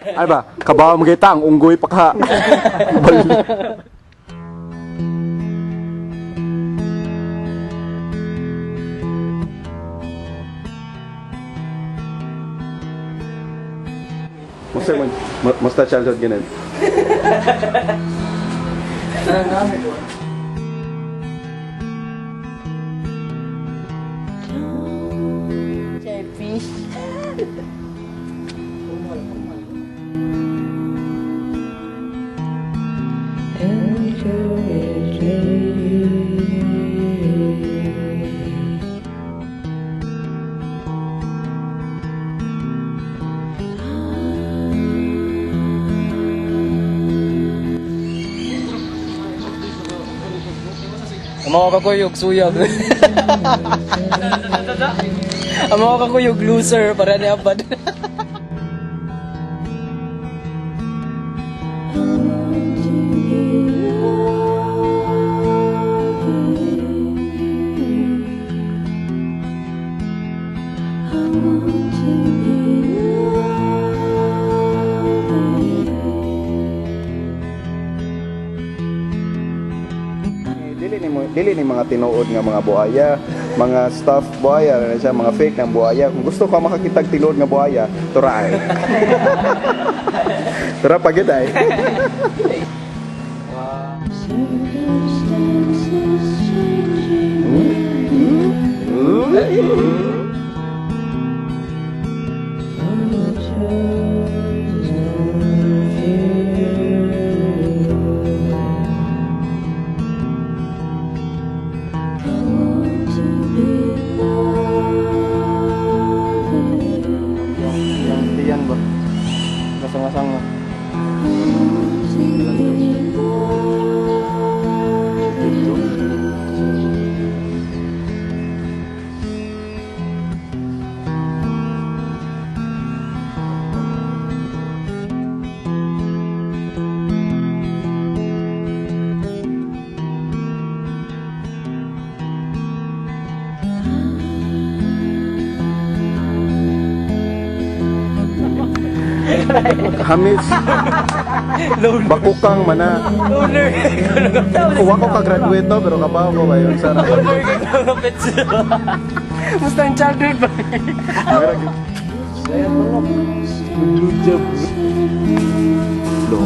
Ay ba, kabaw mo kita ang unggoy pa ka. Bal. Musta man, musta childhood ganun? Fish. Ang mga kakuyog, suyag. Ang mga kakuyog, loser, para ni Abad. Dili ni dili ni mga tinuod nga mga buhaya, mga staff buhaya na siya, mga fake ng buhaya. Kung gusto ka makakitag tinuod nga buhaya, turaay. Tura pagid ay. Yang tiyan ba? Kasanga-sanga. Hamis. Bakukang mana. Loner! Kuha ko ka-graduate to, pero kabaw ko ba yun sana. Loner ka kapit siya. Musta ang childhood ba?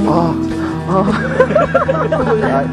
Ah. Ah. Ay.